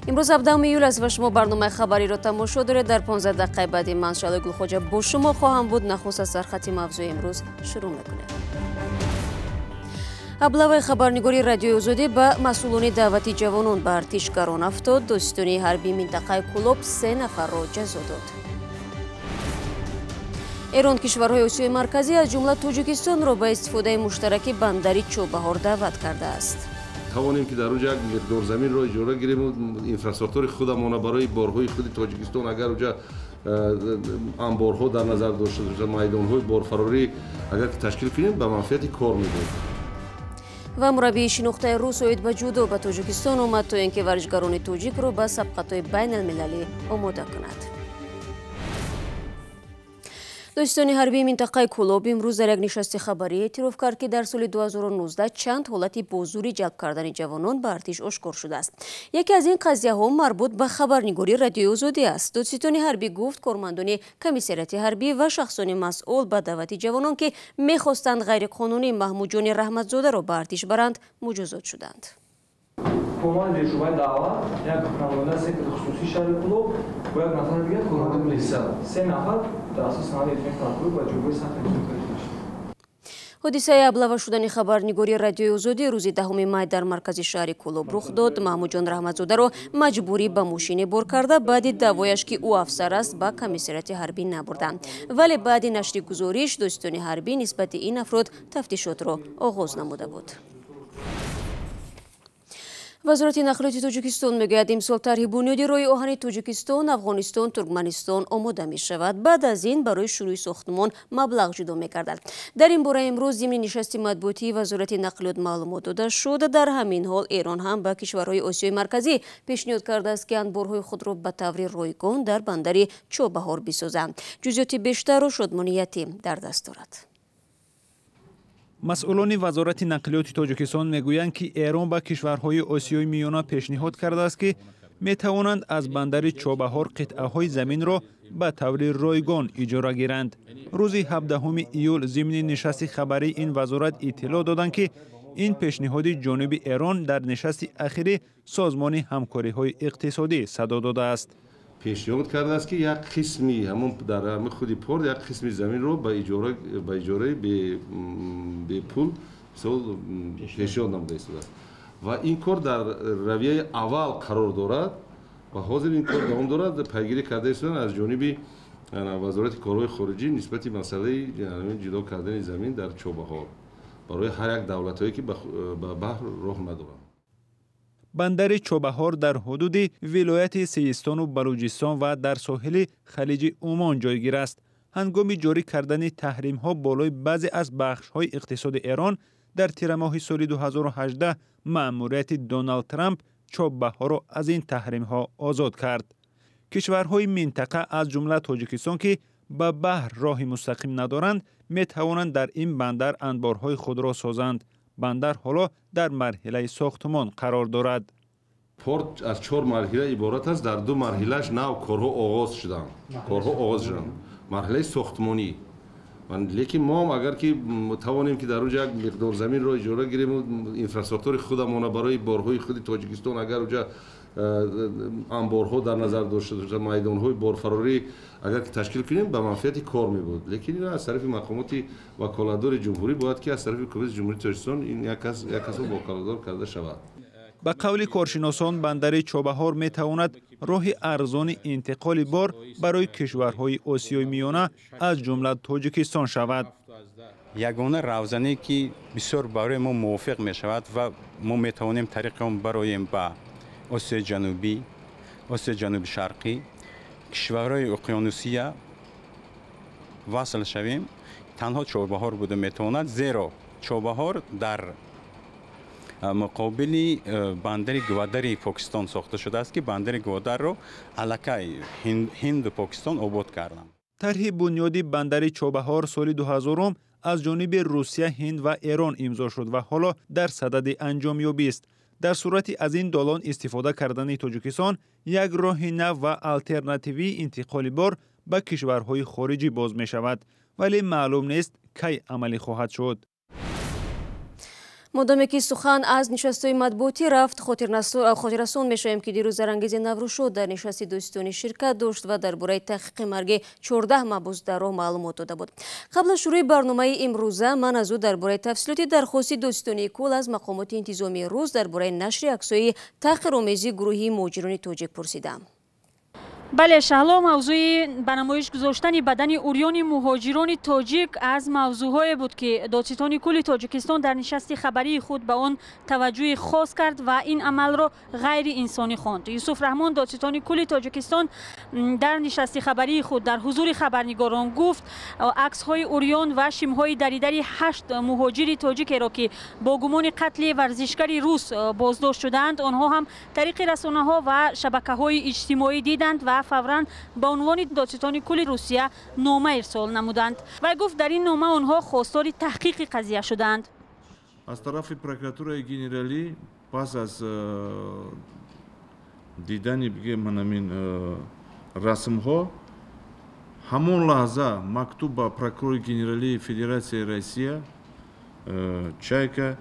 Имрӯз 17 июл аст ва шумо барномаи хабариро тамошо доред. Дар 15 дақиқаи баъди ман Шаҳлои Гулхоҷа бо шумо хоҳам буд. Нахуст аз сархати мавзӯи имрӯз шурӯъ мекунем. Аблаваи хабарнигори Радиои Озодӣ ба масъулони даъвати ҷавонон ба артиш гарон афтод. Додситонии ҳарбии минтақаи Кӯлоб 3 нафарро ҷазо дод. Эрон кишварҳои Осиёи Марказӣ аз ҷумла Тоҷикистонро ба истифодаи муштараки бандари Чобаҳор даъват кардааст. Тавонем ки дар онҷо як миқдор заминро иҷора гирем, инфраструктури худамона барои борҳои худи Тоҷикистон, агар онҷа анборҳо дар назар дошта бошад, майдонҳои борфарорӣ агар ки ташкил кунем, ба манфиати кор мебояд. Ва мураббии шинохтаи рус оид ба ҷудо ба Тоҷикистон омад, то ин ки варзишгарони тоҷикро ба сабқатҳои байналмилалӣ омода кунад. Додситони ҳарбии минтақаи Кӯлоб имрӯз дар як нишасти хабарӣ эътироф кард, ки дар соли 2019 чанд ҳолати бо зӯри ҷалб кардани ҷавонон ба артиш ошкор шудааст. Яке аз ин қазияҳо марбут ба хабарнигори Радиои Озодӣ аст. Додситони ҳарбӣ гуфт, кормандони комиссариати ҳарбӣ ва шахсони масъул ба даъвати ҷавонон, ки мехостанд ғайриқонунӣ Маҳмудҷони Раҳматзодаро ба артиш баранд, муҷозот шуданд. Корманди шӯъбаи даъват, як намояндаи сектори хусусии шаҳри Кӯлоб ва як нафари дигар корманди милиса. 3 нафар дар асоси санади электронии прокурор ба ҷойгоҳи сахт интизор шуданд. Ҳодисаи аблава шудани хабарнигори Радиои Озодӣ рӯзи 10 май дар маркази шаҳри Кӯлоб рух дод. Маҳмудҷон Раҳматзодаро маҷбурӣ ба мошине бор карда, баъди даъвояш, ки ӯ афсар аст, ба комиссариати ҳарбӣ набурданд. Вале баъди нашри гузориш додситони ҳарбӣ нисбати ин афрод тафтишотро оғоз намуда буд. Вазорати нақлиёти Тоҷикистон мегӯяд, имсол тарҳи бунёди роҳи оҳани Тоҷикистон, Афғонистон, Туркманистон омода мешавад. Баъд аз ин барои шурӯи сохтмон маблағ ҷудо мекарданд. Дар ин бора имрӯз зимни нишасти матбуотии Вазорати нақлиёт маълумот дода шуд. Дар ҳамин ҳол Эрон ҳам ба кишварҳои Осиёи Марказӣ пешниҳод кардааст, ки анборҳои худро ба таври ройгон дар бандари Чобаҳор бисозанд. Ҷузъиёти бештарро Шодмони Ятим дар даст дорад. Масъулони Вазорати нақлиёти Тоҷикистон мегӯянд, ки Эрон ба кишварҳои Осиёи Миёна пешниҳод кардааст, ки метавонанд аз бандари Чобаҳор қитъаҳои заминро ба таври ройгон иҷора гиранд. Рӯзи 17 июл зимни нишасти хабарии ин вазорат иттилоъ доданд, ки ин пешниҳоди ҷониби Эрон дар нишасти ахири Созмони ҳамкориҳои иқтисодӣ садо додааст. Пешниҳод кардааст, ки як қисми ҳамон дар ҳамин худи порт як қисми заминро ба иҷораи бепул мисол пешниҳод намуда истодааст ва ин кор дар равияи аввал қарор дорад ва ҳозир ин кор давом дорад. Пайгирӣ карда истодан аз ҷониби Вазорати корҳои хориҷӣ нисбати масъалаи ҷудо кардани замин дар Чобаҳор барои ҳар як давлатҳое, ки ба баҳр роҳ надоранд. Бандари Чобаҳор дар ҳудуди вилояти Систону Балуҷистон ва дар соҳили Халиҷи Умон ҷойгир аст. Ҳангоми ҷорӣ кардани таҳримҳо болои баъзе аз бахшҳои иқтисоди Эрон дар тирамоҳи соли 2018 маъмурияти Доналд Трамп Чобаҳорро аз ин таҳримҳо озод кард. Кишварҳои минтақа, аз ҷумла Тоҷикистон, ки ба баҳр роҳи мустақим надоранд, метавонанд дар ин бандар анборҳои худро созанд. Бандар ҳоло дар марҳилаи сохтмон қарор дорад. Порт аз 4 марҳила иборат аст. Дар 2 марҳилааш нав корҳо оғоз шуданд. Корҳо оғоз шуданд. Марҳилаи сохтмонӣ. Лекин мо ҳам агар ки тавонем, ки дар онҷо як миқдор заминро иҷора гирем, инфраструктури худамона барои борҳои худи Тоҷикистон, агар онҷа анборҳо дар назар дошта бошад, майдонҳои борфарорӣ агар ки ташкил кунем, ба манфиати кор мебуд. Лекин ин аз тарафи мақомоти ваколатдори ҷумҳурӣ бояд, ки аз тарафи ҳукумати Ҷумҳурии Тоҷикистон ин як касо вокалатдор карда шавад. Ба қавли коршиносон, бандари Чобаҳор метавонад роҳи арзони интиқоли бор барои кишварҳои Осиёи Миёна, аз ҷумла Тоҷикистон шавад. Ягона равзане, ки бисёр барои мо мувофиқ мешавад ва мо метавонем тариқи он бароем ба Осиёи Ҷанубӣ, Осиёи Ҷануби Шарқӣ, кишварҳои Уқёнусия васл шавем, танҳо Чобаҳор буда метавонад, зеро Чобаҳор дар муқобили бандари Гвадари Покистон сохта шудааст, ки бандари Гвадарро аллакай Ҳинду Покистон обод карданд. Тарҳи бунёди бандари Чобаҳор соли 2000 аз ҷониби Русия, Ҳинд ва Эрон имзо шуд ва ҳоло дар садади анҷомёбист. Дар сурати аз ин долон истифода кардани Тоҷикистон, як роҳи нав ва алтернативии интиқоли бор ба кишварҳои хориҷӣ боз мешавад, вале маълум нест, кай амалӣ хоҳад шуд. Модоме ки сухан аз нишастҳои матбуотӣ рафт, хотиррасон мешавем, ки дирӯз Зарангези Наврӯзшод дар нишасти дӯстони ширкат дошт ва дар бораи таҳқиқи марги 14 маҳбус дар роҳ маълумот дода буд. Қабл аз шурӯи барномаи имрӯза ман аз ӯ дар бораи тафсилоти дархости дӯстонии кул аз мақомоти интизомии рус дар бораи нашри аксҳои таҳқиромези гурӯҳи муҳоҷирони тоҷик пурсидам. Бале, Шаҳло, мавзӯи ба намоиш гузоштани бадани урёни муҳоҷирони тоҷик аз мавзӯъҳое буд, ки додситони кулли Тоҷикистон дар нишасти хабарии худ ба он таваҷҷӯҳи хос кард ва ин амалро ғайриинсонӣ хонд. Юсуф Раҳмон, додситони кулли Тоҷикистон, дар нишасти хабарии худ дар ҳузури хабарнигорон гуфт, аксҳои урён ва шимҳои даридари 8 муҳоҷири тоҷикеро, ки бо гумони қатли варзишгари рус боздошт шудаанд, онҳо ҳам тариқи расонаҳо ва шабакаҳои иҷтимоӣ диданд ва фавран ба унвони додситони кулли Русия нома ирсол намуданд. Вай гуфт, дар ин нома онҳо хостори таҳқиқи қазия шуданд. Аз тарафи прокуратураи генералӣ пас аз дидани бигем ҳамин расмҳо ҳамон лаҳза мактуб ба прокурори генералии Федератсияи Россия Чайка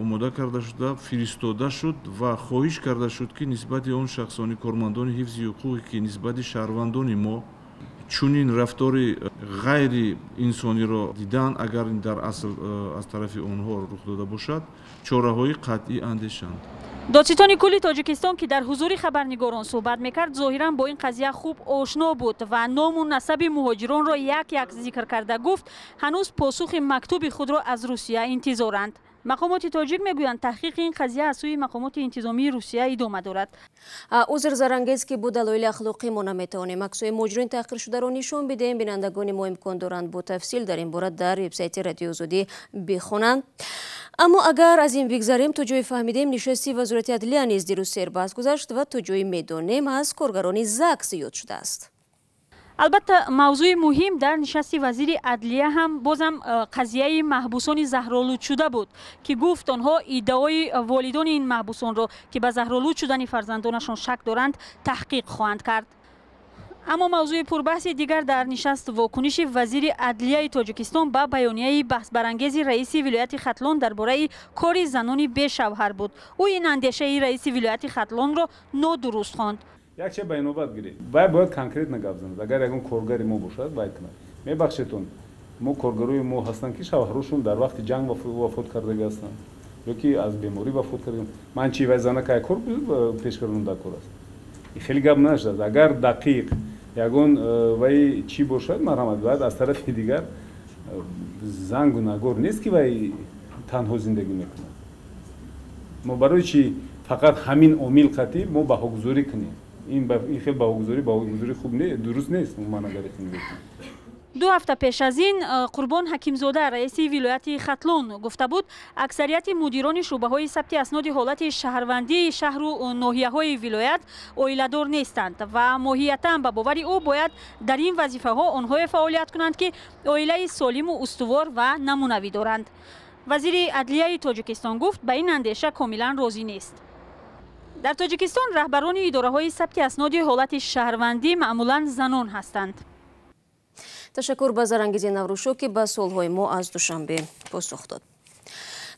омода карда шуда фиристода шуд ва хоҳиш карда шуд, ки нисбати он шахсони кормандони ҳифзи ҳуқуқе, ки нисбати шаҳрвандони мо чунин рафтори ғайриинсониро диданд, агар ин дар асл аз тарафи онҳо рух дода бошад, чораҳои қатъӣ андешанд. Додситони кулли Тоҷикистон, ки дар ҳузури хабарнигорон суҳбат мекард, зоҳиран бо ин қазия хуб ошно буд ва ному насаби муҳоҷиронро як як зикр карда гуфт, ҳанӯз посухи мактуби худро аз Русия интизоранд. Мақомоти тоҷик мегӯянд, таҳқиқи ин қазия аз сӯи мақомоти интизомии Русия идома дорад. Узр, Зарангез, ки бо далоили ахлоқӣ мо наметавонем аксҳои муҳоҷирони таҳқиршударо нишон бидиҳем. Бинандагони мо имкон доранд бо тафсил дар ин бора дар вебсайти Радиои Озодӣ бихонанд. Аммо агар аз ин бигзарем, то ҷое фаҳмидем, нишасти Вазорати адлия низ дирӯз сербаҳс гузашт ва то ҷое медонем, аз коргарони ЗАГС ёд шудааст. Албатта, мавзӯи муҳим дар нишасти вазири адлия ҳам бозам қазияи маҳбусони заҳролудшуда буд, ки гуфт, онҳо иддаои волидони ин маҳбусонро, ки ба заҳролуд шудани фарзандонашон шак доранд, таҳқиқ хоҳанд кард. Аммо мавзӯи пурбаҳси дигар дар нишаст вокуниши вазири адлияи Тоҷикистон ба баёнияи баҳсбарангези раиси вилояти Хатлон дар бораи кори занони бешавҳар буд. Ӯ ин андешаи раиси вилояти Хатлонро нодуруст хонд. Якча ба инобат гиред, вай бояд конкретно гап занад. Агар ягон коргари мо бошад, вай кунад. Мебахшедтон, мо коргарои мо ҳастанд, ки шавҳарошон дар вақти ҷанг вафот кардагӣ ҳастанд ё ки аз беморӣ вафот карда. Ман чи, вай зана кай кор пеш кардан дар кор аст? Хеле гап нашудааст. Агар дақиқ ягон вай чӣ бошад, марҳамат. Бояд аз тарафи дигар, зан гунаҳгор нест, ки вай танҳо зиндагӣ мекунад. Мо барои чи фақат ҳамин омил қатъӣ мо баҳогузорӣ кунем? Ин хел баҳогузорӣ хуб дуруст нест, умуман агар нигоҳ. 2 ҳафта пеш аз ин Қурбон Ҳакимзода, раиси вилояти Хатлон, гуфта буд, аксарияти мудирони шӯъбаҳои сабти асноди ҳолати шаҳрвандии шаҳру ноҳияҳои вилоят оиладор нестанд ва моҳиятан, ба бовари ӯ, бояд дар ин вазифаҳо онҳое фаъолият кунанд, ки оилаи солиму устувор ва намунавӣ доранд. Вазири адлияи Тоҷикистон гуфт, ба ин андеша комилан розӣ нест. Дар Тоҷикистон раҳбарони идораҳои сабти асноди ҳолати шаҳрвандӣ маъмулан занон ҳастанд. Ташаккур ба Зарангези Наврӯзшо, ки ба суолҳои мо аз Душанбе посух дод.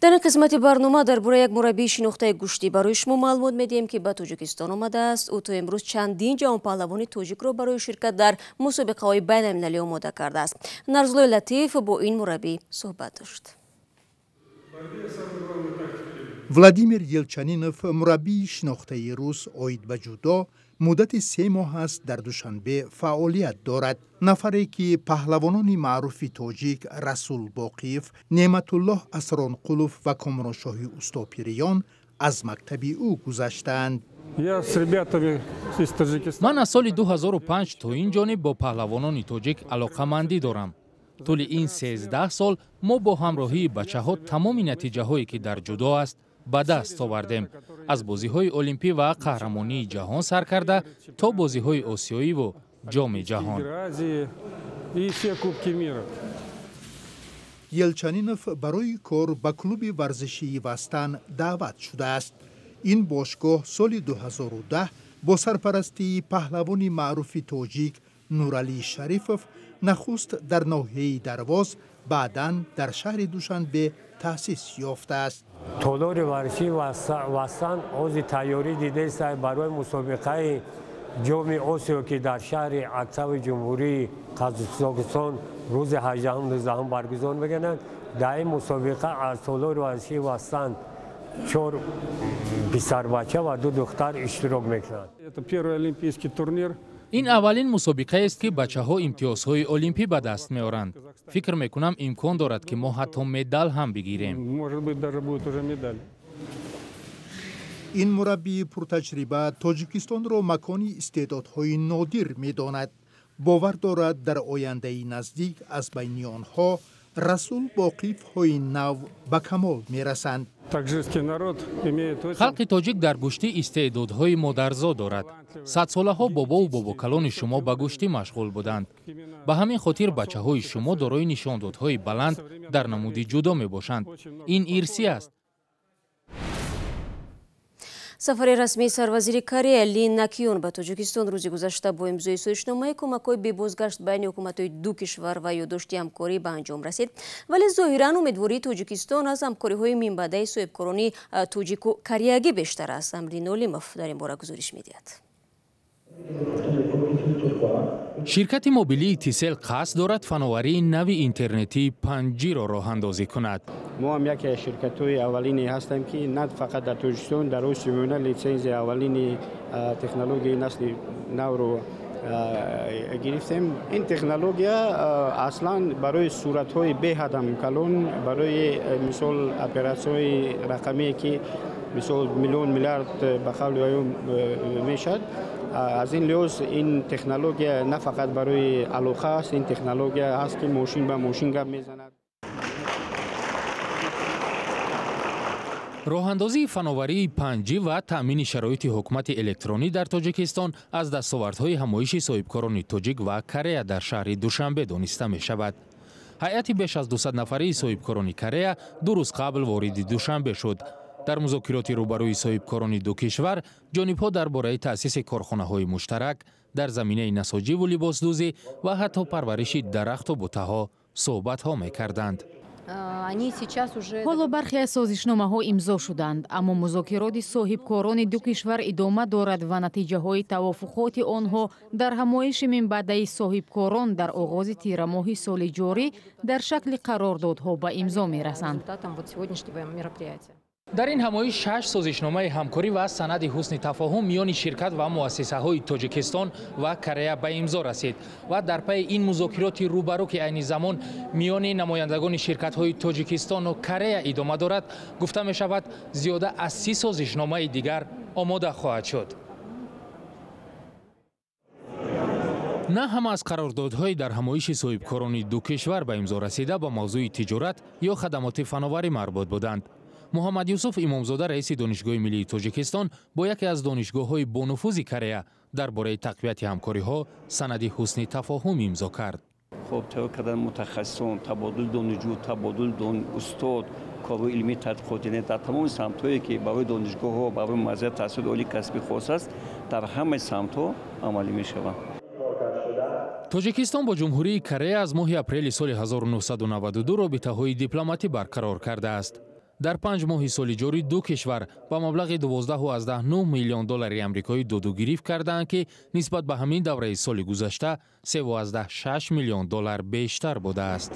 Дар ин қисмати барнома дар бораи як мураббии шинохтаи гӯштӣ барои шумо маълумот медиҳем, ки ба Тоҷикистон омадааст. Ӯ то имрӯз чандин ҷавонпаҳлавони тоҷикро барои ширкат дар мусобиқаҳои байналмилалӣ омода кардааст. Нарзуллои Латиф бо ин мураббӣ суҳбат дошт. Владимир Елчанинов, мураббии шинохтаи рус оид ба ҷудо, муддати 3 моҳ аст дар Душанбе фаъолият дорад. Нафаре, ки паҳлавонони маъруфи тоҷик Расул Боқиев, Неъматуллоҳ Асронқулов ва Комроншоҳи Устопириён аз мактаби ӯ гузаштаанд. Ман аз соли 2005 то ин ҷониб бо паҳлавонони тоҷик алоқамандӣ дорам. Тӯли ин 13 сол мо бо ҳамроҳии бачаҳо тамоми натиҷаҳое, ки дар ҷудо аст, ба даст овардем, аз бозиҳои олимпӣ ва қаҳрамонии ҷаҳон сар карда то бозиҳои осиёиву ҷоми ҷаҳон. Елчанинов барои кор ба клуби варзишии Вастан даъват шудааст. Ин бошгоҳ соли 2010 бо сарпарастии паҳлавони маъруфи тоҷик Нуралӣ Шарифов Нахуст дар ноҳияи Дарвоз, баъдан дар шаҳри Душанбе таъсис ёфтааст. Толори варзишии Васан ҳозир тайёрӣ дидааст барои мусобиқаи ҷоми Осиё, ки дар шаҳри Актауи Ҷумҳурии Қазоқистон рӯзи 18-19 баргузор мегардад. Дар ин мусобиқа аз толори варзишии Васан 4 писарбача ва 2 духтар иштирок мекунанд. Ин аввалин мусобиқаест, ки бачаҳо имтиёзҳои олимпӣ ба даст меоранд. Фикр мекунам, имкон дорад, ки мо ҳатто медал ҳам бигирем. Ин мураббии пуртаҷриба Тоҷикистонро макони истеъдодҳои нодир медонад. Бовар дорад, дар ояндаи наздик аз байни онҳо Расул Боқиевҳои нав ба камол мерасанд. Халқи тоҷик дар гӯштӣ истеъдодҳои модарзод дорад. Садсолаҳо бобову бобокалони шумо ба гӯштӣ машғул буданд. Ба ҳамин хотир бачаҳои шумо дорои нишондодҳои баланд дар намуди ҷудо мебошанд. Ин ирсӣ аст. Сафари расмии сарвазири Корея Ли Накён ба Тоҷикистон рӯзи гузашта бо имзои созишномаи кӯмакҳои бебозгашт байни ҳукуматҳои ду кишвар ва ёддошти ҳамкорӣ ба анҷом расид. Вале зоҳиран умедвории Тоҷикистон аз ҳамкориҳои минбаъдаи соҳибкорони тоҷику кореягӣ бештар аст. Амрин Олимов дар ин бора гузориш медиҳад. Ширкати мобилии Тисел қасд дорад фановарии нави интернетии 5G-ро роҳандозӣ кунад. Мо ҳам яке аз ширкатҳои аввалине ҳастем, ки на фақат дар Тоҷикистон, дар Осиёи Миёна литсензияи аввалини технологияи насли навро гирифтем. Ин технология аслан барои суратҳои беҳадам калон, барои мисол оператсияҳои рақамие, ки мисол миллион миллиард ба қавли ё мешавад. Аз ин лиҳоз ин технология на фақат барои алоқа аст, ин технология ҳаст, ки мошин ба мошин гап мезанад. Роҳандозии фановарии 5G ва таъмини шароити ҳукумати электронӣ дар Тоҷикистон аз дастовардҳои ҳамоиши соҳибкорони тоҷик ва Корея дар шаҳри Душанбе дониста мешавад. Ҳайати беш аз 200 нафарии соҳибкорони Корея 2 рӯз қабл вориди Душанбе шуд. Дар музокироти рӯбарӯи соҳибкорони ду кишвар ҷонибҳо дар бораи таъсиси корхонаҳои муштарак дар заминаи насоҷиву либосдӯзӣ ва ҳатто парвариши дарахту бутаҳо суҳбатҳо мекарданд. Ҳоло бархе аз созишномаҳо имзо шуданд, аммо музокироти соҳибкорони ду кишвар идома дорад ва натиҷаҳои тавофуқоти онҳо дар ҳамоиши минбаъдаи соҳибкорон дар оғози тирамоҳи соли ҷорӣ дар шакли қарордодҳо ба имзо мерасанд. Дар ин ҳамоиш 6 созишномаи ҳамкорӣ ва санади ҳусни тафоҳум миёни ширкат ва муассисаҳои Тоҷикистон ва Корея ба имзо расид ва дар пайи ин музокироти рӯбарӯ, ки айни замон миёни намояндагони ширкатҳои Тоҷикистону Корея идома дорад, гуфта мешавад, зиёда аз 30 созишномаи дигар омода хоҳад шуд. На ҳама аз қарордодҳои дар ҳамоиши соҳибкорони ду кишвар ба имзо расида ба мавзӯи тиҷорат ё хадамоти фановарӣ марбут буданд. Муҳаммад Юсуф Имомзода, раиси Донишгоҳи миллии Тоҷикистон, бо яке аз донишгоҳҳои бонуфузи Корея дар бораи тақвияти ҳамкориҳо санади ҳусни тафоҳум имзо кард. Хоб тайёр кардани мутахассисон, табодули донишҷӯ, табодули устод, корҳои илмии тадқиқотӣ дар тамоми самтҳое, ки барои донишгоҳҳо, барои муассисаи таҳсилоти олии касбӣ хос аст, дар ҳамаи самтҳо амалӣ мешаванд. Тоҷикистон бо Ҷумҳурии Корея аз моҳи апрели соли 1992 робитаҳои дипломатӣ барқарор кардааст. Дар 5 моҳи соли ҷорӣ ду кишвар ба маблағи 12,9 миллион доллари амрикоӣ додугирифт кардаанд, ки нисбат ба ҳамин давраи соли гузашта 3,6 миллион доллар бештар будааст.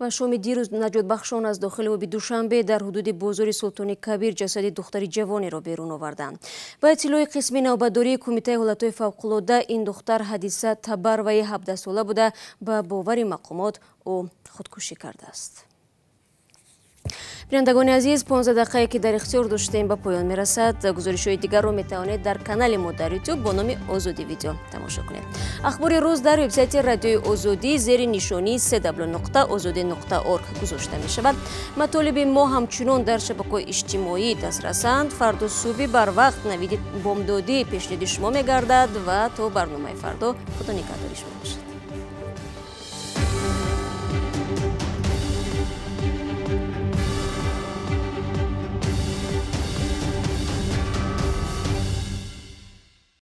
Ва шоми дирӯз наҷотбахшон аз дохили оби Душанбе дар ҳудуди бозори Султони Кабир ҷасади духтари ҷавонеро берун оварданд. Ба иттилои қисми навбатдории Кумитаи ҳолатҳои фавқулода, ин духтар Ҳадиса Табарваи 17сола буда, ба бовари мақомот ӯ худкушӣ кардааст. Бинандагони азиз, 15 дақиқае ки дар ихтиёр доштем ба поён мерасад. Гузоришҳои дигарро метавонед дар канали мо дар YouTube бо номи Озодӣ видео тамошо кунед. Ахбори рӯз дар вебсайти радиои Озодӣ зери нишонии cw.ozodi.org гузошта мешавад. Матолиби мо ҳамчунон дар шабакаҳои иҷтимоӣ дастрасанд. Фардо субҳи барвақт навиди бомдодӣ пешниҳоди шумо мегардад ва то барномаи фардо Худо нигаҳдори шумо бошад.